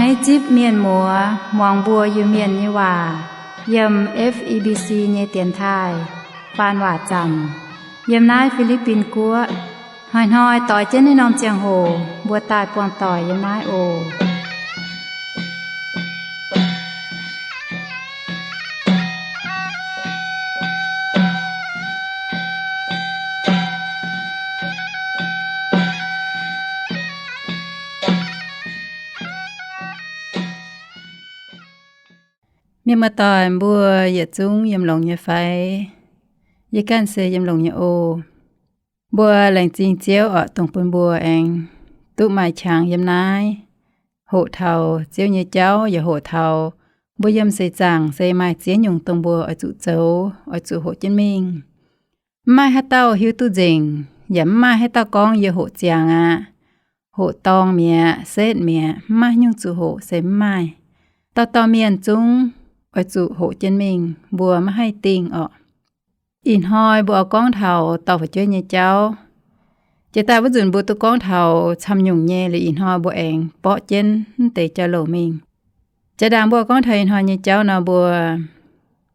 Naaiv zipv mienh muoz muangx mbuo Iu-Mienh nyei waac yiem F E B C nyei dienx taaih faan waac zanc yiem naaiv Fi^li^bin Guoqv. Hnoi-hnoi doix jienv naaiv norm ziangh hoc mbuo daaih buangh doic yiem naaiv oc. Mienh muoz-doic mbuo yietc zungv yiem longx nyei fai? Yie ganh se yiem longx nyei oc. Mbuo laengz zingh Ziouv oc, dongh bun mbuo aengx duqv maaih qangx yiem naaiv, hoqc taux Ziouv nyei jauv, yaac hoqc taux mbuo yiem seix zaangc se maaih ziex nyungc dongh mbuo oix zuqc zoux, oix zuqc hoqc jienv mingh. Mv maaih haaix dauh hiuv duqv nzengc, yaac mv maaih haaix dauh gorngv yie hoqc ziangx aqv, hoqc dorngc mi'aqv, setv mi'aqv, mv maaih nyungc zuqc hoqc se mv maaih. Dauh dauh mienh zungv oix zuqc hoqc jienv mingh, mbuo maiv haih dingh orqc. Ih hnoi mbuo oix gorngv taux dorh fu'jueiv nyei jauv. Jiex daaih wuov nzunc mbuo duqv gorngv taux camv nyungc nyei liuz, ih hnoi mbuo aengx borqv jienv mv deix jauv-louc mingh. Jiex ndaangc mbuo gorngv taux ih hnoi nyei jauv nor, mbuo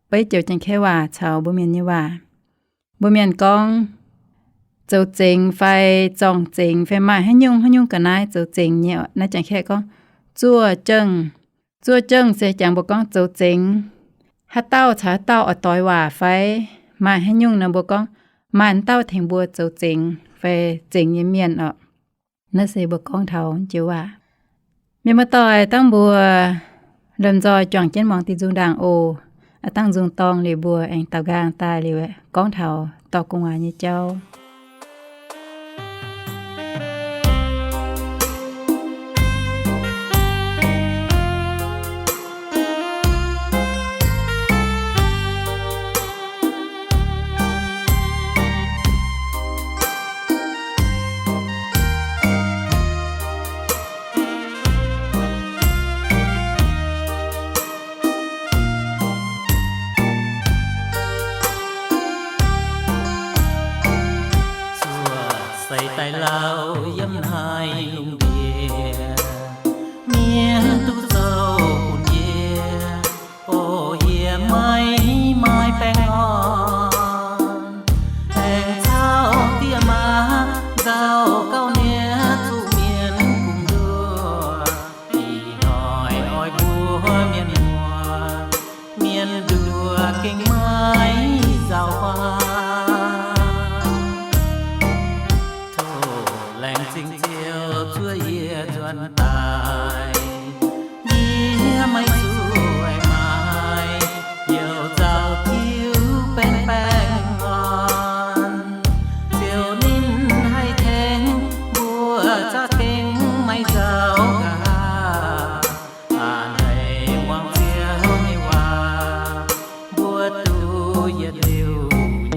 beiv joux Janx-Kaeqv waac caux mbuo Mienh nyei waac. Mbuo Mienh gorngv zoux zengx fai zorng zengx fai maaih haaix nyungc haaix nyungc ga'naaiv zoux zengx nyei. Naaiv Janx-Kaeqv gorngv zuoqv jengh. Zuoqv jengh se jangx mbuo gorngv zoux zengx. Haaix dauh caux haaix dauh oix doix waac fai maaih haaix nyungc nor, mbuo gorngv maaih dauh tengx mbuo zoux zengx fai zengx nyei mienh orqc. Naaiv se mbuo gorngv taux joux waac. Mienh muoz-doic, dangh mbuo lomh nzoih juangc jienv muangx diuh nzung ndaangc oc. Aav dangh nzung dorngh liuz, mbuo aengx daaux nqaang daaih liuz gorngv taux dorh gu'nguaaz nyei jauv. Zuov seix daaih lauh yiem naaiv lungh ndiev, mienh duqv zoux bun yie, o, yie maiv maaih baengh orn. Aengx caux diex maa nzauh gauh nie zuqc mienh kungx nduov. Ih hnoi oix mbuox mienh muoz, mienh nduov gengh maiv nzauh huaav. Tov laengz zingh Ziouv zuov yie nzuonx daaih, yie maiv zuqc maaiz, youc nzauh tiuv baengh baengh orn. Ziouv ninh haih tengx mbuo za'gengh maiv nzauh nqa'haav. Aa, haih muangx Ziouv nyei waac, mbuo duqv yietc liuz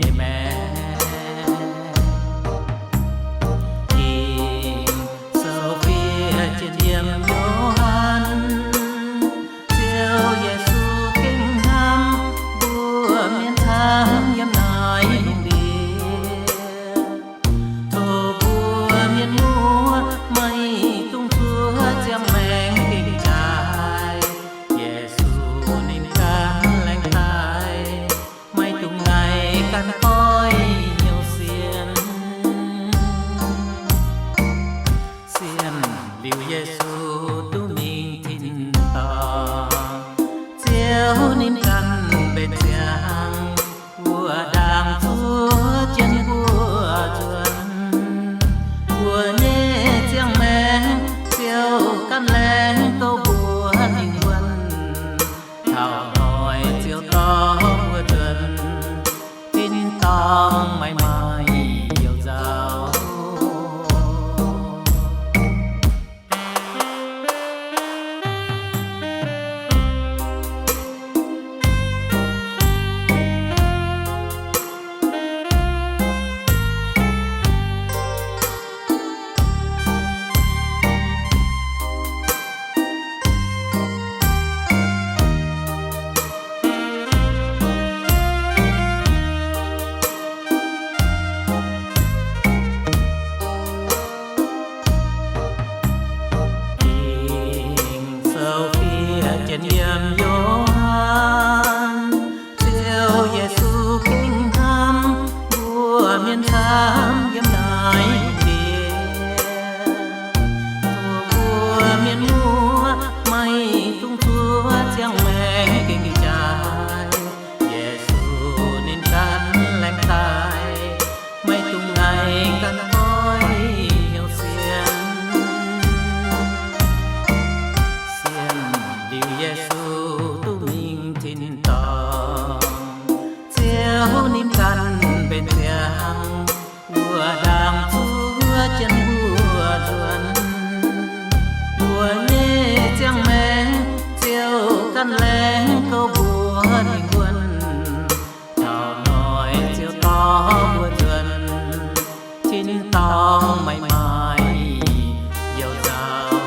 Yiem Yo^han, Ziouv Yesu gengh hnamv mbuo mienh camv yiem naaiv ndiev. Tov mbuo mienh muoz, meih dungx zuov ziangh maengc gengh jaaix. Yesu ninh ganh laengz daaih, meih dungx ngaih ganh goiv hnyouv sienx. Sienx liuz Yesu duqv mingh tin-dorngh, Ziouv ninh ganh mbenc ziangx, wuov ndaangc zuov jienv mbuo nzuonx. Mbuo nyei ziangh maengc Ziouv ganh laengz kouv mbuo dingc wuonh. Taux noic Ziouv dorh mbuo nzuonx, tin-dorngh maaih maaih youh nzauh.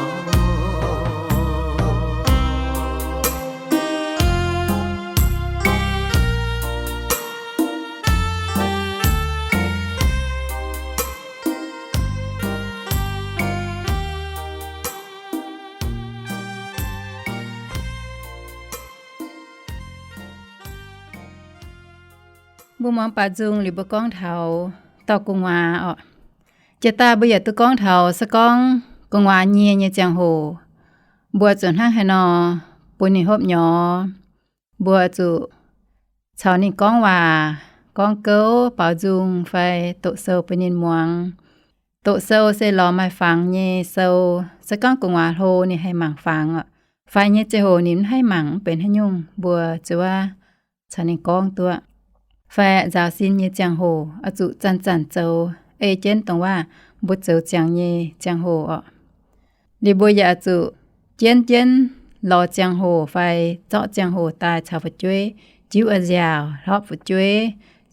Mbuo muangx baaux nzung liuz mbuo gorngv taux dorh gu'nguaaz orqc. Jiex daaih mbuo yaac duqv gorngv taux se gorngv gu'nguaaz nyie nyei ziangh hoc, mbuo zuqc hnangv haaix nor bun ninh hopv nyorx. Mbuo zuqc caux ninh gorngv waac, gorngv gouv, baaux nzung fai doqc sou bun ninh muangx. Doqc sou se lorz maaih fangx nyei sou. Se gorngv gu'nguaaz hlo ninh haih mangc fangx orqc, faix nyei ziangh hoc ninh mv haih mangc mv benx haaix nyungc, mbuo zuqc caux ninh gorngv duqv. Fai nzaaux sin nyei ziangh hoc oix zuqc zanc-zanc zoux, ei jienv dongh waac mbuo zoux ziangx nyei ziangh hoc orqc. Liuz mbuo yaac zuqc jienv jienv lorz ziangh hoc fai zorqv ziangh hoc daaih caux fu'jueiv jiuv a'nziaauc, hlorpv fu'jueiv,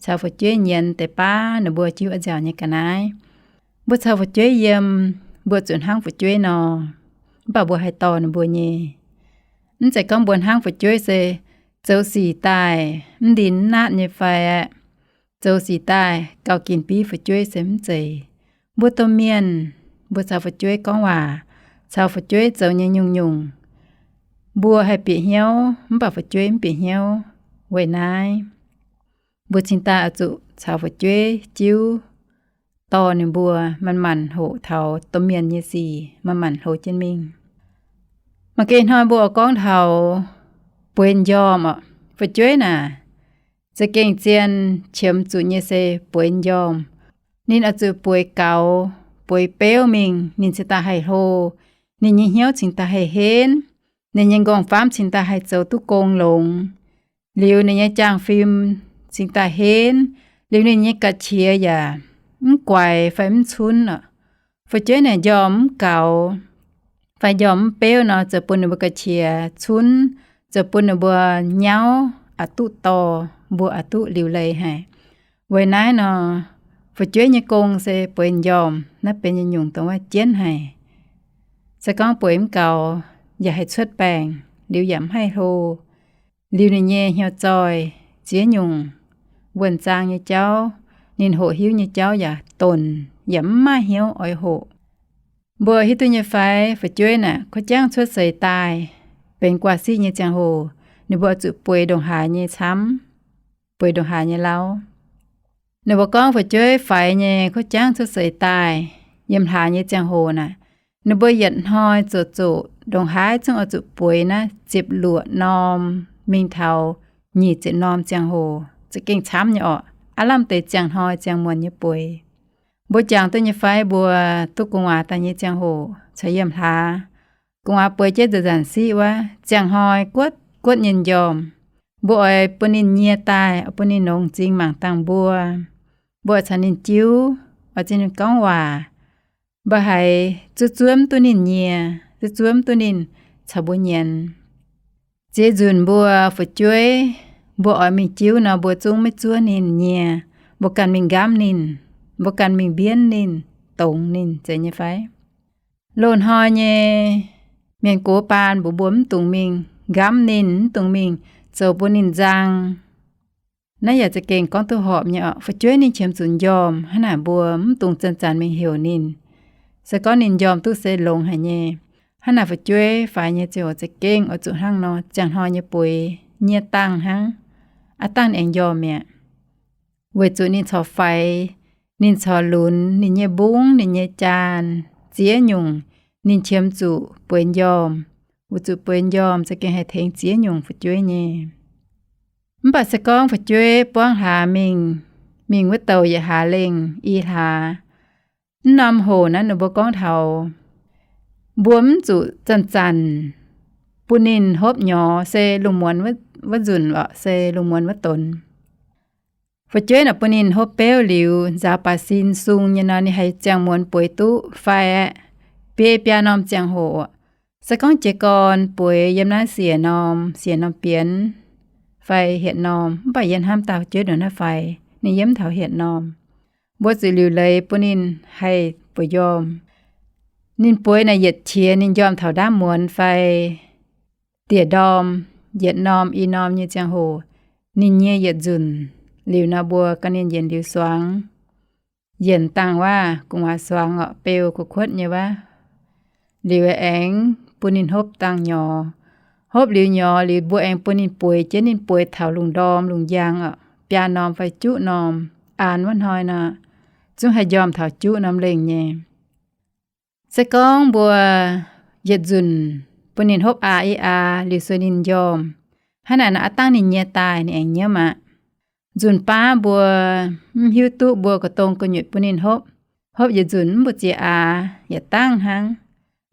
caux fu'jueiv nyienz deix baav ninh mbuo jiuv a'nziaauc nyei ga'naaiv. Mbuo caux fu'jueiv yiem, mbuo zuqc hnangv fu'jueiv nor, mv baac mbuo haih dorh ninh mbuo nyei. Mv zeiz gorngv mbuo hnangv fu'jueiv se zoux sic daaih mv ndin mv naatv nyei fai aeqv, zoux sic daaih gauh ginc biv fu'jueiv se mv zeiz. Mbuo domh mienh, mbuo caux fu'jueiv gorngv waac, caux fu'jueiv zoux nyei nyungc-nyungc, mbuo haih bieqc hnyouv mv baac fu'jueiv mv bieqc hnyouv. Weic naaiv, mbuo cingx daaih oix zuqc caux fu'jueiv jiuv, dorh ninh mbuo manc-manc hoqc taux domh mienh nyei sic, manc-manc hlo jienv mingh. Mangc gaax hnoi mbuo oix gorngv taux bueix m'njormh orqc. Fu'jueiv naaic za'gengh zien qiemx zuqc nyei se bueix m'njormh. Ninh oix zuqc bueix gaux, bueix beuv mingh ninh cingx daaih haih hlo. Ninh nyei hnyouv cingx daaih haih henv. Ninh nyei m'nqorngv-famv cingx daaih haih zoux duqv gong longx. Liuz ninh nyei jaang-fim cingx daaih henv. Liuz ninh nyei ga'qiex yaac mv guaix fai mv cunv orqc. Fu'jueiv naaic m'njormh mv gaux fai m'njormh mv beuv nor, zoux bun ninh mbuo ga'qiex cunv, zoux bun ninh mbuo nyauv aqc duqv dorh, mbuo aqc duqv liuc leiz haic. Weic naaiv nor, fu'jueiv nyei gong se bueix m'njormh. Naaiv benx nyei nyungc dongh wuov jienv haic. Se gorngv bueix mv gaux, yaac haih cuotv baengc, liuz yaac mv haih hlo. Liuz ninh nyei hnyouv zoih ziex nyungc, wuonh zaang nyei jauv, ninh hoqc hiuv nyei jauv yaac donc, yaac mv maaih hnyouv oix hoqc. Mbuo hiuv duqv nyei fai, fu'jueiv naaic kuv jangv cuotv seix daaih, benx guaa-siqv nyei ziangh hoc, ninh mbuo zuqc bueix ndongc haaix nyei camv, bueix ndongc haaix nyei lauv. Ninh mbuo gorngv fu'jueiv faix nyei kuv jangv cuotv seix daaih, yiem hlaax nyei ziangh hoc naaic, ninh mbuo yietc hnoi zoqc zoqc ndongc haaix zungv oix zuqc bueix naaiv ziepc luoqc norm mingh taux nyic ziepc norm ziangh hoc, za'gengh camv nyei orqc. Aav lamh deix ziangh hnoi ziangh muonz nyei bueix. Mbuo jangx duqv nyei fai, mbuo duqv gu'nguaaz daaih nyei ziangh hoc caux yiem hlaax, gu'nguaaz bueix jienv nzanc-nzanc siqv wuov, ziangh hnoi guotv guotv nyei m'njormh, mbuo oix bun ninh nyie daaih, oix bun ninh longx m'zing mangc dangh mbuo. Mbuo oix caux ninh jiuv, oix caux ninh gorngv waac. Mbuo haiz zuov zuov mv duqv ninh nyie, zuov zuov mv duqv ninh caux mbuo nyienz. Ziex nzunc mbuo fu'jueiv, mbuo oix mingh jiuv nor, mbuo zungv maiv zuov ninh nyie. Mbuo ganh mingh nqamv ninh, mbuo ganh mingh mbienv ninh, dongz ninh, zeiz nyei fai? Loz-hnoi nyei mienh gox baan mbuox mbuo mv dungx mingh nqamv ninh, mv dungx mingh zoux bun ninh nzang. Naaiv yaac za'gengh gorngv duqv horpc nyei orqc. Fu'jueiv ninh qiemx zuqc m'njormh, hnangv naaic mbuo mv dungx zanc-zanc mingh heuc ninh. Se gorngv ninh m'njormh duqv se longx haic nyei. Hnangv naaic fu'jueiv faix nyei ziangh hoc za'gengh oix zuqc hnangv nor ziangh hnoi nyei bueix nyie dangh hnangv, aav dangh ninh aengx njormh mi'aqv. Weic zuqc ninh corc faix, ninh corc lunx, ninh nyei mbungv, ninh nyei jaanh ziex nyungc, ninh qiemx zuqc bueix njormh. Weic zuqc bueix njormh za'gengh haih tengx ziex nyungc fu'jueiv nyei. Mv baac se gorngv fu'jueiv buangv hlaax mingh, mingh wuov douc yietc hlaax lengh, i hlaax, mv norm hoc naaiv ninh mbuo gorngv taux mbuo mv zuqc zanc-zanc bun ninh hopv nyorx, se lungh muonz wuov nzunc orqc, se lungh muonz wuov donx. Fu'jueiv naaic bun ninh hopv beuv liuz, nzaaux baaix sin sung nyei nor, ninh haih ziangh muonz bueix duqv fai aeqv, biei biaa norm ziangh hoc. Se gorngv jiez gorn bueix yiem naaiv siec norm, siec norm bienx fai hietc norm, mv baac yie hnamv daaih fu'jueiv ndongc naaiv faix, ninh yiem mv taux hietc norm. Mbuo zuqc liuc leiz bun ninh haih bueix njormh. Ninh bueix naaic yietc qiex ninh njormh taux ndaamv muonz fai diec ndorm, yietc norm i norm nyei ziangh hoc, ninh nyie yietc nzunc. Liuz nor mbuo ga'nyiec yienc liuz suangx, yienc dangh waav gu'nguaaz suangx orqc, beu kuv kuotv nyei waav. Liuz aengx bun ninh hopv dangh nyorx. Hopv liuz nyorx liuz mbuo aengx bun ninh bueix jienv, ninh bueix taux lungh ndorm lungh njang orqc, biaa norm fai juqv norm, aan wuov hnoi nor, zungv haih njormh taux juqv norm lengh nyei. Se gorngv mbuo yietc nzunc bun ninh hopv aa i aa liuz sueih ninh njormh, hnangv naaic nor aav dangh ninh nyie daaih ninh aengx nyiemv aqv. Nzunc baav mbuo mv hiuv duqv mbuo gu'dongh gu'nyuoz bun ninh hopv, hopv yietc nzunc mv mbu'ziex aax yietc dangh hnangv.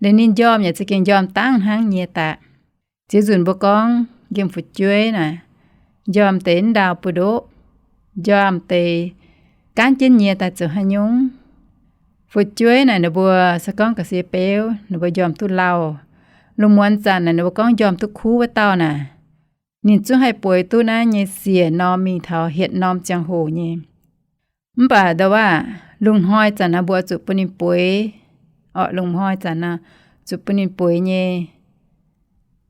Liuz ninh njormh yaac za'gengh njormh dangh hnangv nyie daaih. Ziex nzunc mbuo gorngv nqemh fu'jueiv naaic, njormh deix mv ndau buoz-ndoqv, njormh deix gaanv jienv nyie daaih zoux haaix nyungc. Fu'jueiv naaic ninh mbuo se gorngv ga'sie beuv ninh mbuo njormh duqv lauh. Lungh muonz zanc naaic ninh mbuo gorngv njormh duqv kuv wuov dauh naaic, ninh zungv haih bueix duqv naaiv nyei siec norm mingh taux hietc norm ziangh hoc nyei. Mv baac ndau waav lungh hnoi zanc naaic mbuo zuqc bun ninh bueix, orqc, lungh hnoi zanc naaic zuqc bun ninh bueix nyei.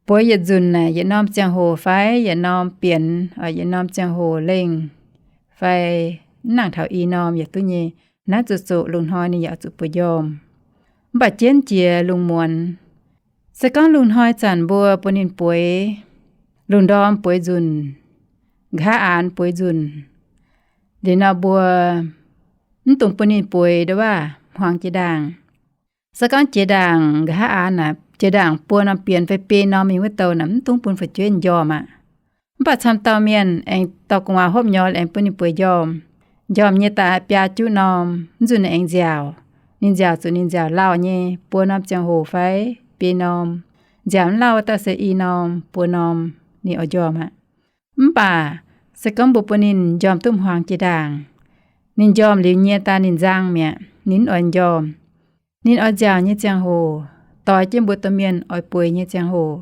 Bueix yietc nzunc naaic yietc norm ziangh hoc fai yietc norm bienx, orqc, yietc norm ziangh hoc lengh, fai mv nangc taux i norm yaac duqv nyei. Naaiv zuqc zuqc lungh hnoi ninh yaac zuqc bueix njormh. Mv baac jienv jiex lungh muonz, se gorngv lungh hnoi zanc mbuo bun ninh bueix, lungh ndorm bueix nzunc, nqa'haav aanx bueix nzunc, liuz nor mbuo mv dungx bun ninh bueix ndau waav hmuangx jiex ndaangc. Se gorngv jiex ndaangc nqa'haav aanx naaic, jiex ndaangc buo norm bienx fai biei norm mingh wuov douh naaic mv dungx bun fu'jueiv njormh aqv. Mv baac camv dauh mienh aengx dorh gu'nguaaz hopv nyorx aengx bun ninh bueix njormh. Njormh nyei daaih biaa juqv norm, mv nzunc ninh aengx nziaauc. Ninh nziaauc zuqc ninh nziaauc lauh nyei buo norm ziangh hoc fai biei norm. Nziaauc mv lauh wuov dauh se i norm, buo norm ninh oix njormh aqv. Mv baac se gorngv mbuo bun ninh njormh duqv hmuangx jiex ndaangc, ninh njormh liuz nyie daaih ninh nzang mi'aqv, ninh mv oix njormh. Ninh oix nziaauc nyei ziangh hoc, doix jienv mbuo domh mienh oix bueix nyei ziangh hoc.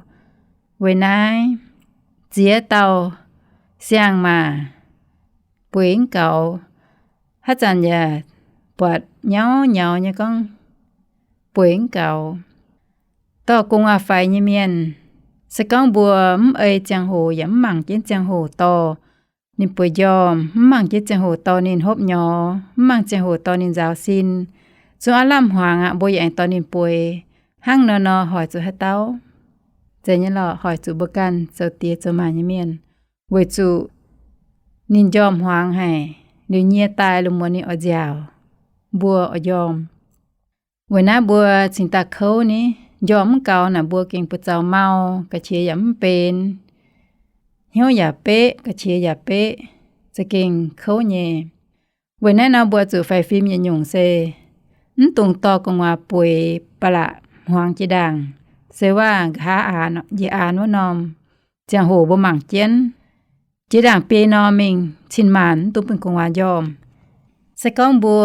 Weic naaiv ziex dauh siang-maac bueix mv gaux, haaix zanc yaac buatc nyauv nyaux nyei gorngv bueix mv gaux. Dorh gu'nguaaz faix nyei mienh, se gorngv mbuo mv ei ziangh hoc yaac mv mangc jienv ziangh hoc dorh ninh bueix njormh, mv mangc jienv ziangh hoc dorh ninh hopv nyorx, mv mangc ziangh hoc dorh ninh nzaaux sin, zungv aav lamh hmuangx aqv, mbuo yaac aengx dorh ninh bueix. Hnangv nor nor hoic zuqc haaix dauh? Zeiz nyei lorqc, hoic zuqc mbuo ganh zoux diex zoux maac nyei mienh. Weic zuqc ninh njormh hmuangx haic, liuz nyie daaih lungh muonz ninh oix nziaauc, mbuo oix njormh. Weic naaiv mbuo cingx daaih kouv ni, njormh mv gaux naaic mbuo gengh buoz-zaux mau, ga'qiex yaac mv benx, hnyouv yaac beqv, ga'qiex yaac beqv, za'gengh kouv nyei. Weic naaiv nor mbuo zuqc faix fim yietc nyungc se mv dungx dorh gu'nguaaz bueix ba'laqc hmuangx jiex ndaangc, se waac nqa'haav aanx, njiec aanx wuov norm ziangh hoc mbuo mangc jienv. Jiex ndaangc biei norm mingh cin-maanc mv dungx bun gu'nguaaz njormh. Se gorngv mbuo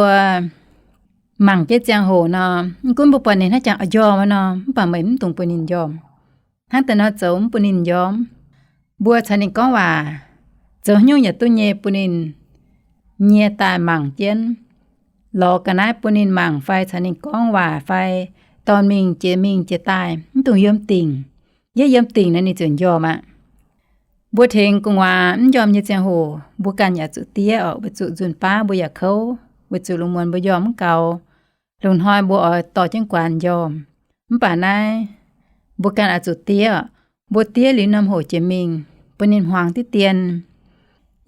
mangc jienv ziangh hoc nor, mv gunv mbuo buatc ninh hnangv jangx oix njormh wuov nor, mv baac meih mv dungx bun ninh njormh. Hnangv deix nor zoux mv bun ninh njormh. Mbuo caux ninh gorngv waac, zoux haaix nyungc yaac duqv nyei bun ninh nyie daaih mangc jienv. Lorz ga'naaiv bun ninh mangc fai caux ninh gorngv waac fai dorn mingh jiex mingh jiex daaih, mv dungx yiem dingc. Yie yiem dingc nor ninh ziouc njormh aqv. Mbuo tengx gu'nguaaz mv njormh nyei ziangh hoc, mbuo ganh yaac zuqc diev orqc, weic zuqc nzunc baav mbuo yaac kouv, weic zuqc lungh muonz mbuo njormh mv gaux. Lungh hnoi mbuo oix dorh jienv guaax njormh. Mv baac naaiv mbuo ganh oix zuqc diev oc. Mbuo diev liuz norm hoc jiex mingh, bun ninh hmuangx diqv dien.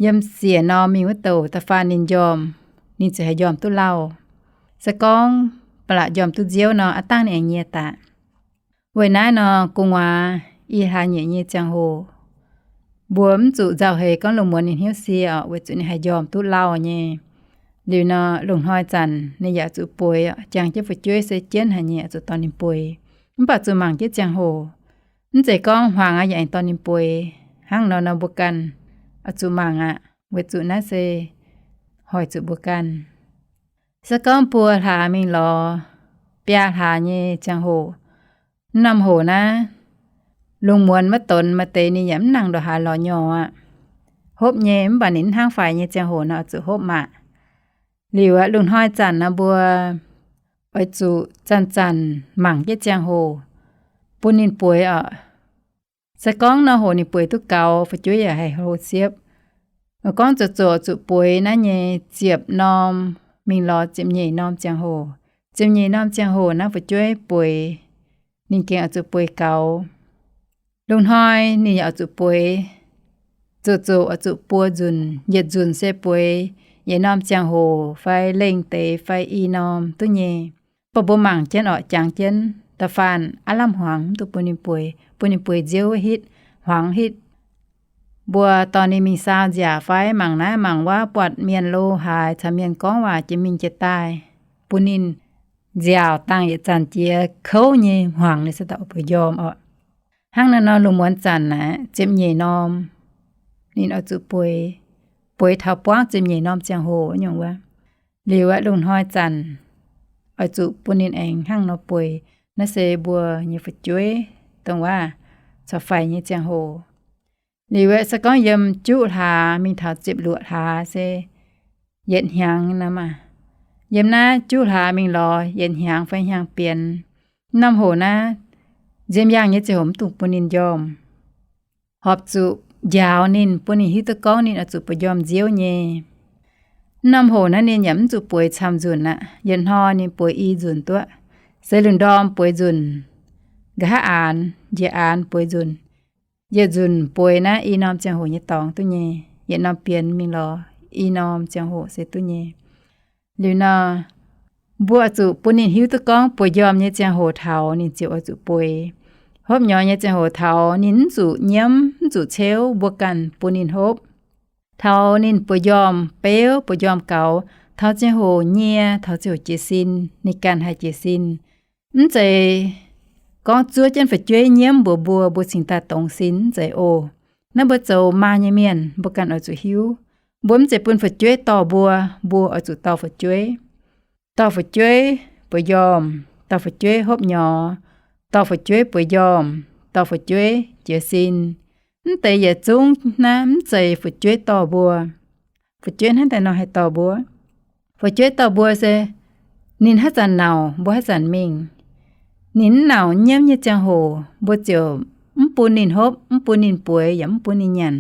Yiem siec norm mingh wuov douc da'faanh ninh njormh, ninh ziouc haih njormh duqv lauh. Se gorngv ba'laqc njormh duqv nziouv nor, aav dangh ninh aengx nyie daaih. Weic naaiv nor, gu'nguaaz i hlaax nyeic nyei ziangh hoc, mbuo mv zuqc nzauh heix gorngv lungh muonz ninh hnyouv sie oc, weic zuqc ninh haih njormh duqv lauh nyei. Liuz nor, lungh hnoi zanc ninh yaac zuqc bueix oc, jangx jienv fu'jueiv se jienv haic nyei, zuqc dorh ninh bueix. Mv baac zuqc mangc jienv ziangh hoc. Mv zeiz gorngv hmuangx aqv yaac aengx dorh ninh bueix. Hnangv nor nor mbuo ganh oix zuqc mangc aqv, weic zuqc naaiv se hoic zuqc mbuo ganh. Se gorngv buo hlaax mingh lorz biaa hlaax nyei ziangh hoc, norm hoc naaiv, lungh muonz maiv donx maaih deix ninh yaac mv nangc ndongc haaix lorz nyorx aqv. Hopv nyei, mv baac ninh mv hnangv faix nyei ziangh hoc nor oix zuqc hopv maah. Liuz aqv, lungh hnoi zanc nor mbuo oix zuqc zanc-zanc mangc jienv ziangh hoc, bun ninh bueix oc. Se gorngv norm hoc ninh bueix duqv gaux, fu'jueiv yaac haih hlo siepv. Gorngv zoux zoqc zuqc bueix naaiv nyei ziepc norm mingh lorz ziepc nyeic norm ziangh hoc. Ziepc nyeic norm ziangh hoc naaiv fu'jueiv bueix, ninh gengh oix zuqc bueix gaux. Lungh hnoi ninh yaac oix zuqc bueix, zoqc zoqc oix zuqc buo nzunc, yietc nzunc se bueix yietc norm ziangh hoc fai lengh deix fai i norm duqv nyei. Baac mbuo mangc jienv oc, jangx jienv da'faanh aav lamh hmuangx mv dungx bun ninh bueix, bun ninh bueix nziouv hitv, hmuangx hitv. Mbuo dorh ninh mingh saau nziaauc fai mangc naaiv mangc wuov, buatc mienh lo haaix caux mienh gorngv waac jiex mingh jiex daaih, bun ninh nziaauc dangh yietc zanc jiex kouv nyei hmuangx ninh se daaih oix bueix njormh oc. Hnangv naaiv nor lungh muonz zanc naaiv ziepc nyeic norm ninh oix zuqc bueix, bueix taux buangv ziepc nyeic norm ziangh hoc nyungc wuov. Liuz aqv, lungh hnoi zanc oix zuqc bun ninh aengx hnangv nor bueix. Naaiv se mbuo nyei fu'jueiv dongh waac caux faix nyei ziangh hoc. Liuz aqv, se gorngv yiem juqv hlaax mingh taux ziepc luoqc hlaax se yietc hnyangx nor maah. Yiem naaiv juqv hlaax mingh lorz yietc hnyangx fai hnyangx bienx, norm hoc naaiv nziem yaangh nyei ziangh hoc mv dungx bun ninh njormh. Horpc zuqc njaaux ninh, bun ninh hiuv duqv gorngv ninh oix zuqc bueix njormh nziouv nyei. Norm hoc naaiv ninh yaac mv zuqc bueix camv nzunc aqv. Yietc hnoi ninh bueix i nzunc duqv, se lungh ndorm bueix nzunc, nqa'haav aanx, njiec aanx bueix nzunc. Yietc nzunc bueix naaiv i norm ziangh hoc nyei dorngx duqv nyei. Yietc norm bienx mingh lorz i norm ziangh hoc se duqv nyei. Liuz nor, mbuo oix zuqc bun ninh hiuv duqv gorngv bueix njormh nyei ziangh hoc taux ninh ziouc oix zuqc bueix. Hopv nyorx nyei ziangh hoc taux ninh mv zuqc nyiemv, mv zuqc ceuv, mbuo ganh bun ninh hopv. Taux ninh bueix njormh beuv, bueix njormh gaux, taux ziangh hoc nyie, taux ziangh hoc jiez sin, ninh ganh haih jiez sin. Mv zeiz gorngv zuov jienv fu'jueiv nyiemv mbuox mbuo, mbuo cingx daaih dongz sin, mv zeiz oc. Naaiv mbuo zoux maa nyei mienh, mbuo ganh oix zuqc hiuv. Mbuo mv zeiz bun fu'jueiv dorh mbuo, mbuo oix zuqc dorh fu'jueiv. Dorh fu'jueiv bueix njormh, dorh fu'jueiv hopv nyorx, dorh fu'jueiv bueix njormh, dorh fu'jueiv jiez sin. Mv deix yietc zungv naaiv mv zeiz fu'jueiv dorh mbuo. Fu'jueiv hnangv daaih nor haih dorh mbuo. Fu'jueiv dorh mbuo se ninh haaix zanc nauc, mbuo haaix zanc mingh. Ninh mv nauc nyiemv nyei ziangh hoc, mbuo ziouc mv bun ninh hopv, mv bun ninh bueix, yaac mv bun ninh nyanc.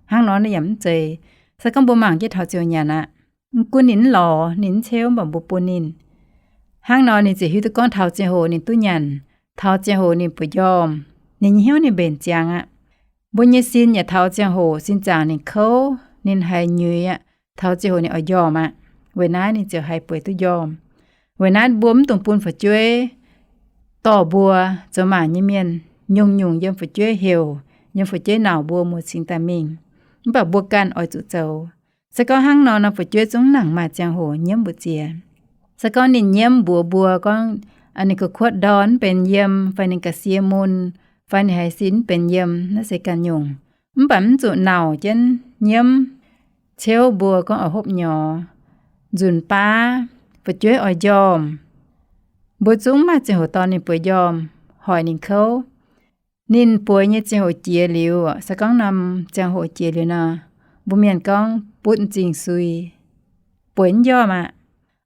Hnangv nor naaiv yaac mv zeiz. Se gorngv mbuo mangc jienv taux ziouc nyanc aqv. Mv gunv ninh mv lorz, ninh mv ceuv, mv baac mbuo bun ninh. Hnangv nor ninh ziouc hiuv duqv gorngv taux ziangh hoc ninh duqv nyanc, taux ziangh hoc ninh bueix njormh, ninh nyei hnyouv ninh mbenc ziangx aqv. Mbuo nyei sin yaac taux ziangh hoc sin zaangc ninh kouv, ninh haiz nyuiz aqv, taux ziangh hoc ninh oix njormh aqv. Weic naaiv ninh ziouc haih bueix duqv njormh. Weic naaiv mbuo mv dungx bun fu'jueiv dorh mbuo. Zoux maac nyei mienh nyungc-nyungc yiem fu'jueiv heuc, yiem fu'jueiv nauc mbuo muoz cingx daaih mingh. Mv baac mbuo ganh oix zuqc zoux. Se gorngv hnangv nor nor, fu'jueiv zungv nangc maaih ziangh hoc nyiemv mbu'ziex. Se gorngv ninh nyiemv mbuox mbuo gorngv, ninh kuv kuotv ndorn mv benx yiem, fai ninh ga'sie mun, fai ninh haiz sin mv benx yiem, naaiv se ganh nyungc. Mv baac mv zuqc nauc jienv nyiemv, ceuv mbuo gorngv oix hopv nyorx. Nzunc baav fu'jueiv oix njormh, mbuo zungv maaih ziangh hoc dorh ninh bueix njormh, hoic ninh kouv. Ninh bueix nyei ziangh hoc jiex liuz, se gorngv norm ziangh hoc jiex liuz nor, mbuo mienh gorngv butv m'zing sui, bueix mv njormh aqv.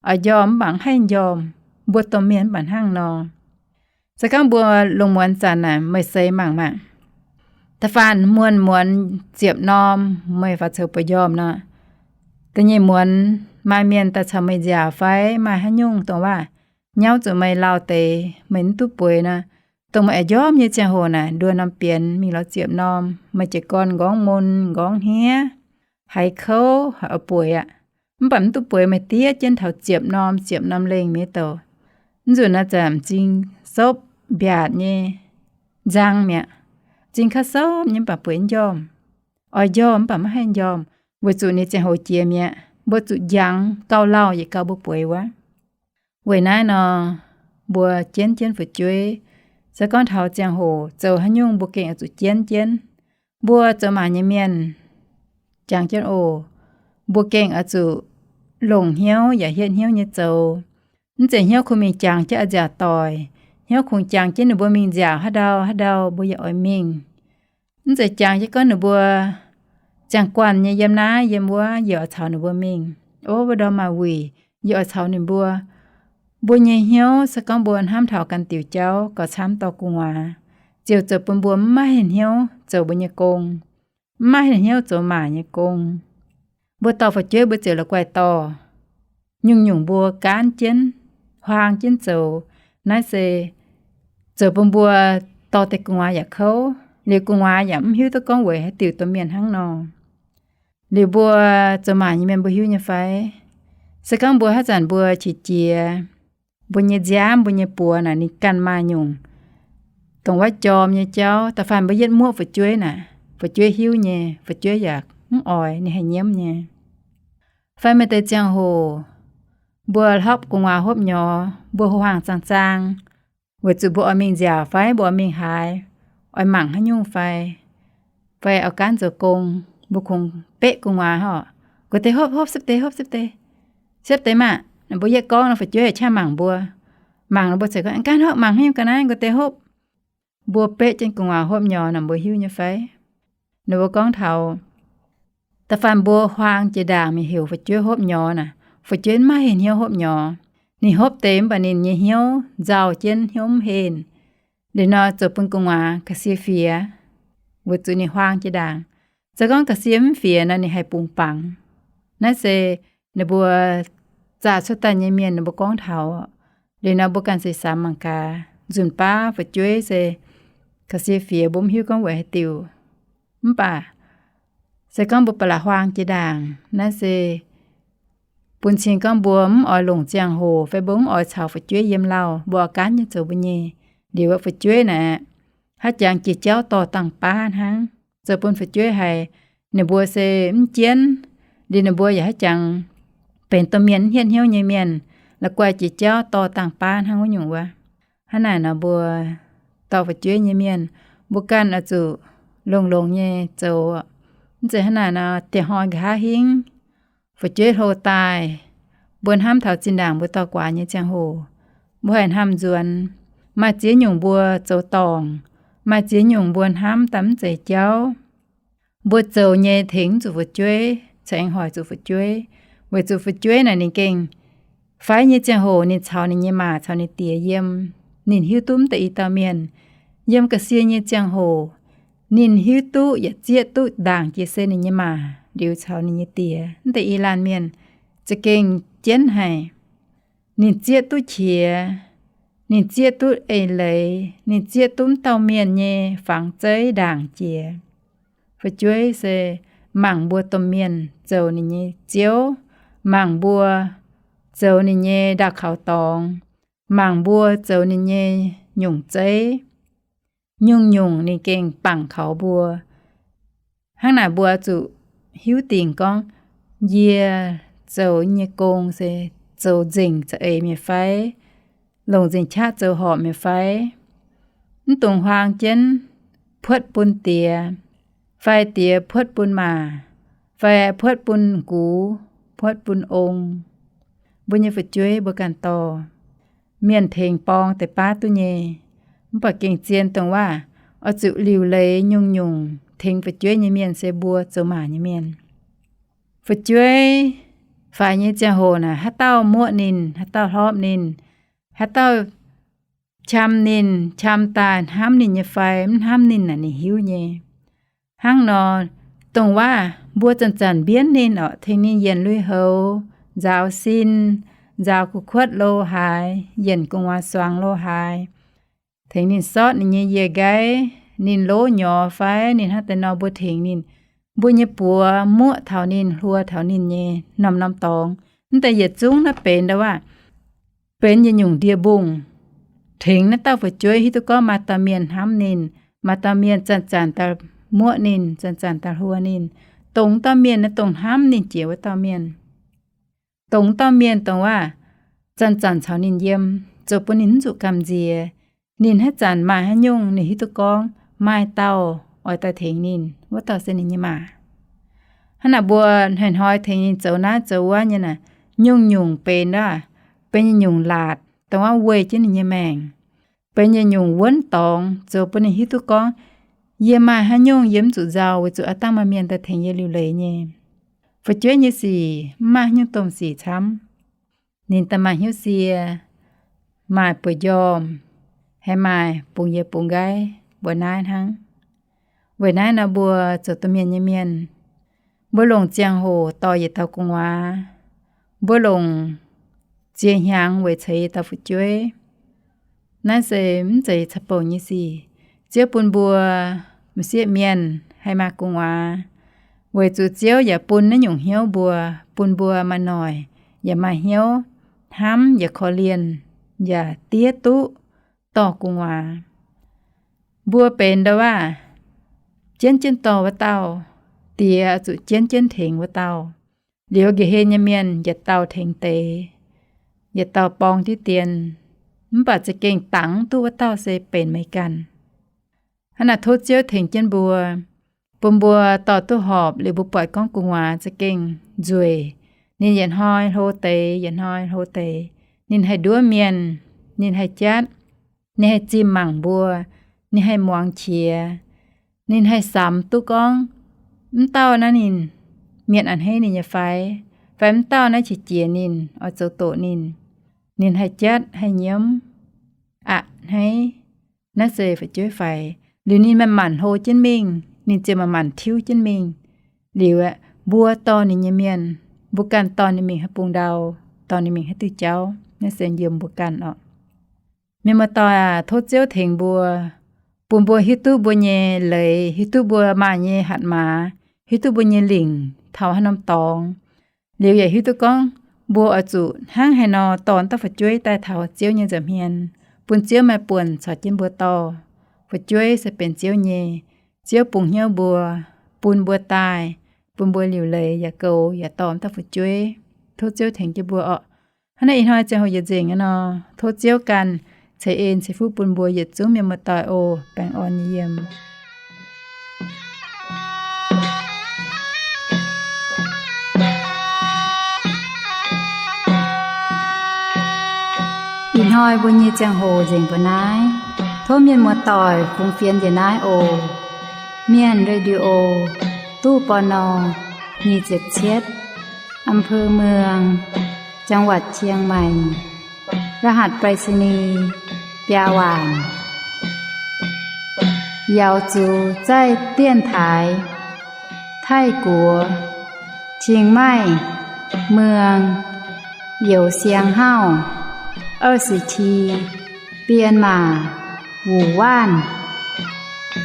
Oix njormh mv baac mv haih njormh. Mbuo domh mienh mv baac hnangv nor. Se gorngv mbuo lungh muonz zanc naaic, meih seix mangc maah. Da'faanh muonz-muonz ziepc norm meih faaux coux bueix njormh nor, da'nyeic muonz maaih mienh daaih caux meih nziaauc fai maaih haaix nyungc dongh waac nyauv zuqc meih lauh deix, meih mv duqv bueix nor, Dongh meih aengx njormh nyei ziangh hoc naaic, nduov norm bienx mingh lorz ziepc norm, meih jiez gorn nqorngv mun nqorngv hniev, haiz kouv, haiz oix bueix aqv. Mv baac mv duqv bueix, meih diev jienv taux ziepc norm, ziepc norm lengh mi'aqv douc. Mv nzunc naaiv zanc m'zing sopv mbiaatc nyei nzang mi'aqv. M'zing kaav sopv nyei, mv baac bueix njormh. Oix njormh mv baac maiv haih njormh, weic zuqc ninh ziangh hoc jiex mi'aqv. Mbuo zuqc njangx gauh lauh yietc gauh mbuo bueix wuov. Weic naaiv nor, mbuo jienv jienv fu'jueiv, se gorngv taux ziangh hoc zoux haaix nyungc mbuo gengh oix zuqc jienv jienv. Mbuo zoux maac nyei mienh, jangx jienv oc, mbuo gengh oix zuqc longc hnyouv yaac hietv hnyouv nyei zoux. Mv zeiz hnyouv kungx mingh jangx jienv a'nziaauc doic, hnyouv kungx jangx jienv ninh mbuo mingh nziaauc haaix ndau haaix ndau mbuo yaac oix mingh. Mv zeiz jangx jienv gorngv ninh mbuo ziangh guanh nyei yiem naaiv yiem wuov yie oix caux ninh mbuo mingh. Ov, wuov ndorm maaih wuic yie oix caux ninh mbuo. Mbuo nyei hnyouv se gorngv mbuo hnamv taux ganh diuc jauv gauh camv dorh gu'nguaaz, ziouc zoux bun mbuo mv maaih hnyouv zoux mbuo nyei gong, mv maaih hnyouv zoux maac nyei gong. Mbuo dorh fu'jueiv mbuo ziouc la'guaih dorh nyungc-nyungc mbuo gaanv jienv, huaang jienv zoux. Naaiv se zoux bun mbuo dorh deix gu'nguaaz yaac kouv, liuz gu'nguaaz yaac mv hiuv duqv gorngv weic haaix diuc domh mienh hnangv nor. Liuz mbuo zoux maac nyei mienh mbuo hiuv nyei fai? Se gorngv mbuo haaix zanc mbuo qiex jiez, mbuo nyei nziaamv, mbuo nyei buoz naaic ninh ganh maaih nyungc dongh wuov jorm nyei jauv, da'faanh mbuo yietv muoqv fu'jueiv naaic, fu'jueiv hiuv nyei, fu'jueiv yaac mv oix ninh haih nyiemv nyei. Fai maaih deix ziangh hoc mbuo hlopv gu'nguaaz hopv nyorx, mbuo huaang zaang zaang, weic zuqc mbuo oix mingh nziaauc fai mbuo oix mingh haaix, oix mangc haaix nyungc fai, fai oix gaanv zoux gong, mbuo kungx beqv gu'nguaaz oc, nqox deix hopv, hopv, siepv deix, hopv, siepv deix, siepv deix maah! Mbuo yietv gorngv nor fu'jueiv yaac qaqv mangc mbuo. Mangc nor mbuo ziouc gorngv, gaanv hopv, mangc haaix nyungc ga'naaiv, nqox deix hopv. Mbuo beqv jienv gu'nguaaz hopv nyorx naaic, mbuo hiuv nyei fai? Ninh mbuo gorngv taux da'faanh mbuo huaang jiex ndaangc mingh heuc fu'jueiv hopv nyorx naaic, fu'jueiv mv maaih heh hnyouv hopv nyorx. Ninh hopv deix mv baac ninh nyei hnyouv nzauh jienv, hnyouv mv henh. Liuz nor zoux bun gu'nguaaz ga'sie fiex, weic zuqc ninh huaang jiex ndaangc. Se gorngv ga'sie mv fiex nor ninh haih bungx bangc. Naaiv se ninh mbuo zaah cuotv daaih nyei mienh ninh mbuo gorngv taux. Liuz nor mbuo ganh se samx mangc gaax, nzunc baav fu'jueiv se ga'sie fiex, mbuo mv hiuv gorngv weic haaix diuc. Mv baac se gorngv mbuo ba'laqc huaang jiex ndaangc, naaiv se bun cing gorngv mbuo mv oix longc ziangh hoc fai mbuo mv oix caux fu'jueiv yiem lauh, mbuo oix gaanv nyei zoux mbuo nyei. Liuz fu'jueiv naaic, haaix jangx jiex jauv dorh dangh baav hnangv, zoux bun fu'jueiv haiz ninh mbuo se mv jienv. Liuz ninh mbuo yaac haaix jangx benx domh mienh mv hietv hnyouv nyei mienh, la'guaih jiex jauv dorh dangh baav hnangv wuov nyungc wuov. Hnangv naaic nor mbuo dorh fu'jueiv nyei mienh, mbuo ganh oix zuqc longx-longx nyei zoux. Mv zeiz hnangv naaic nor dieh hnoi nqa'haav hingv fu'jueiv hlo daaih, mbuo hnamv taux zinh ndaangc mbuo dorh guaax nyei ziangh hoc, mbuo haiz hnamv nzuonx. Maaih ziex nyungc mbuo zoux dorngc, maaih ziex nyungc mbuo hnamv daaih mv zeiz jauv. Mbuo zoux nyei tengx mv zuqc fu'jueiv, caux aengx hoic zuqc fu'jueiv, weic zuqc fu'jueiv naaic ninh gengh faix nyei ziangh hoc ninh caux ninh nyei maa caux ninh diex yiem, ninh hiuv duqv mv deix i dauh mienh. Yiem ga'sie nyei ziangh hoc ninh hiuv duqv yaac zieqv duqv ndaangc jiex se ninh nyei maa liuz caux ninh nyei diex, mv deix i laanh mienh za'gengh jienv haic. Ninh zieqv duqv qiex, ninh zieqv duqv eix leiz, ninh zieqv duqv mv dauh mienh nyei fangx zeiv ndaangc jiex. Fu'jueiv se mangc mbuo domh mienh zoux ninh nyei ziouv, mangc mbuo zoux ninh nyei ndaauh kaux dorngx, mangc mbuo zoux ninh nyei nyungc zeiv. Nyungc-nyungc ninh gengh bangc kaux mbuo. Hnangv naaic mbuo zuqc hiuv dingc gorngv, yie zoux nyei gong se zoux nzengc za'eix mi'aqv fai, longc nzengc qaqv zoux horpc mi'aqv fai, mv dungx huaang jienv puotv bun diex, fai diex puotv bun maa, fai puotv bun gux, puotv bun ong. Mbuo nyei fu'jueiv mbuo ganh dorh. Mienh tengx borng deix baav duqv nyei, mv baac gengh zien dongh waac oix zuqc liuc leiz nyungc-nyungc tengx fu'jueiv nyei mienh se mbuo zoux maa nyei mienh. Fu'jueiv faix nyei ziangh hoc naaic, haaix dauh muoqv ninh, haaix dauh hlorpv ninh, haaix dauh qam ninh, qam daaih hnamv ninh nyei fai mv hnamv ninh naaic ninh hiuv nyei. Hnangv nor, dongh waac mbuo zanc-zanc mbienv ninh orqc, tengx ninh yienc lui-houx, nzaaux sin, nzaaux kuv-kuotv lo haaix, yienc gu'nguaaz suangx lo haaix, tengx ninh sortv ninh nyei yiez nqaiv, ninh lov nyorx fai ninh hnangv deix nor, mbuo tengx ninh. Mbuo nyei buoz muoqv taux ninh, hluo taux ninh nyei norm-norm dorngx. Mv deix yietc zungv naaiv benx ndau waac, benx yietc nyungc ndie-mbungh tengx naaiv dauh fu'jueiv hiuv duqv gorngv maaih dauh mienh hnamv ninh, maaih dauh mienh zanc-zanc daaih muoqv ninh, zanc-zanc daaih hluo ninh. Dongh dauh mienh naaiv dongh hnamv ninh jiex wuov dauh mienh. Dongh dauh mienh dongh waac zanc-zanc caux ninh yiem, zoux bun ninh mv zuqc gamh nziex. Ninh haaix zanc maaih haaix nyungc ninh hiuv duqv gorngv maaih dauh oix daaih tengx ninh, wuov dauh se ninh nyei maa. Hnangv naaic mbuo hnoi-hnoi tengx ninh zoux naaiv zoux wuov nyei naaic, nyungc-nyungc benx aav, benx nyungc-nyungc laatc dongh waac weih jienv ninh nyei maengc, benx nyungc-nyungc wuonv dorngx zoux bun ninh hiuv duqv gorngv yie maaih haaix nyungc yie mv zuqc nzauh, weic zuqc aav dangh maaih mienh daaih tengx yie liuc leiz nyei. Fu'jueiv nyei sic mv maaih haaix nyungc domh sic camv. Ninh daaih maaih hnyouv sie, maaih buoz-njormh, haih maaih bungx yiez bungx nqaiv mbuo naaiv hnangv. Weic naaiv nor mbuo zoux domh mienh nyei mienh, mbuo longc ziangh hoc dorh yietc dauh gu'nguaaz, mbuo longc ziex hnyangx weic ceix yietc dauh fu'jueiv. Naaiv se mv zeiz caqv-bouc nyei sic. Ziouv bun mbuo m'sieqv mienh haih maaih gu'nguaaz, weic zuqc Ziouv yaac bun naaiv nyungc hnyouv mbuo, bun mbuo maaih noic, yaac maaih hnyouv hnamv, yaac korv-lienh, yaac diev duqv dorh gu'nguaaz. Mbuo benx ndau waac jienv jienv dorh wuov dauh, diex zuqc jienv jienv tengx wuov dauh. Liuz nqa'haav nyei mienh yietc dauh tengx deix, yietc dauh borng diqv dien, mv baac za'gengh dangx duqv wuov dauh se benx meih ganh. Hnangv naaic tov Ziouv tengx jienv mbuo, bun mbuo dorh duqv horpc liuz mbuo buatc gorngv gu'nguaaz za'gengh nzueic. Ninh yietc hnoi hlo deix, yietc hnoi hlo deix. Ninh haih nduov mienh, ninh haih jatv, ninh haih zimh mangc mbuo, ninh haih muangx qiex, ninh haih samx duqv gorngv mv dauh naaiv ninh mienh a'hneiv ninh nyei fai, fai mv dauh naaiv qiex jiez ninh, oix zoux doqc ninh. Ninh haih jatv haih nyiemv, a'hneiv, naaiv se fu'jueiv faix. Liuz ninh manc-manc hlo jienv mingh, ninh ziouc manc-manc tiuv jienv mingh. Liuz aeqv, mbuo dorh ninh nyei mienh, mbuo ganh dorh ninh mingh haaix bung ndau, dorh ninh mingh haaix diuh jauv, naaiv se yiem mbuo ganh orqc. Mienh muoz-doic aac, tov Ziouv tengx mbuo, bun mbuo hiuv duqv mbuo nyei leiz, hiuv duqv mbuo maaih nyei hatc maaz, hiuv duqv mbuo nyei lingc taux haaix norm dorngx. Liuz yaac hiuv duqv gorngv mbuo oix zuqc hnangv haaix nor dorh dauh fu'jueiv daaih taux Ziouv nyei nza'hmien, bun Ziouv maaih buonc caux jienv mbuo dorh. Fu'jueiv se benx Ziouv nyei. Ziouv bungx hnyouv mbuo, bun mbuo daaih, bun mbuo liuc leiz yaac goux yaac dorh dauh fu'jueiv. Tov Ziouv tengx jienv mbuo orqc. Hnangv naaiv ih hnoi ziangh hoc yietc nzengc aqv nor, tov Ziouv ganh ceix en ceix fuqv bun mbuo yietc zungv mienh muoz-doic oc. Baengh orn nyei yiem. Ih hnoi mbuo nyei ziangh hoc nzengc mbuo naaiv. Tov mienh muoz-doic fungx fienx njiec naaiv oc. Mienh Radio, ตู้ ปณ. nyic ziepc cietv, อำเภอเมือง จังหวัดเชียงใหม่ รหัสไปรษณีย์ biaa waanc. Yaux zuqc zaih dienx taaix Taiv-Guoqv, Chiang Mai, Mueang, Youz Siang Hauv, Aa Si Ti, Bienh Maac, Wuc Waanv.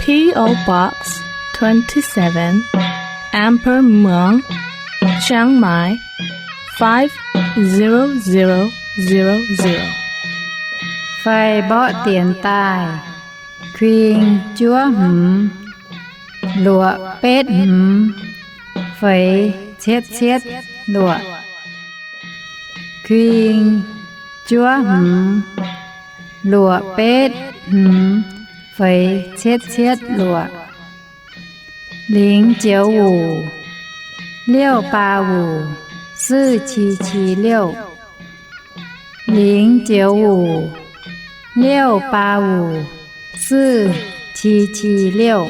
P O Box twenty-seven, Amber Muang, Chiang Mai, five zero zero zero zero. Fai mborqv dienx daaih, kuing juov hmz, luoqc betv hmz, feix cietv cietv luoqc. Kuing juov hmz, luoqc betv hmz, feix cietv cietv luoqc. 零九五 六八五 四七七六. 零九五 六八五 四七七六.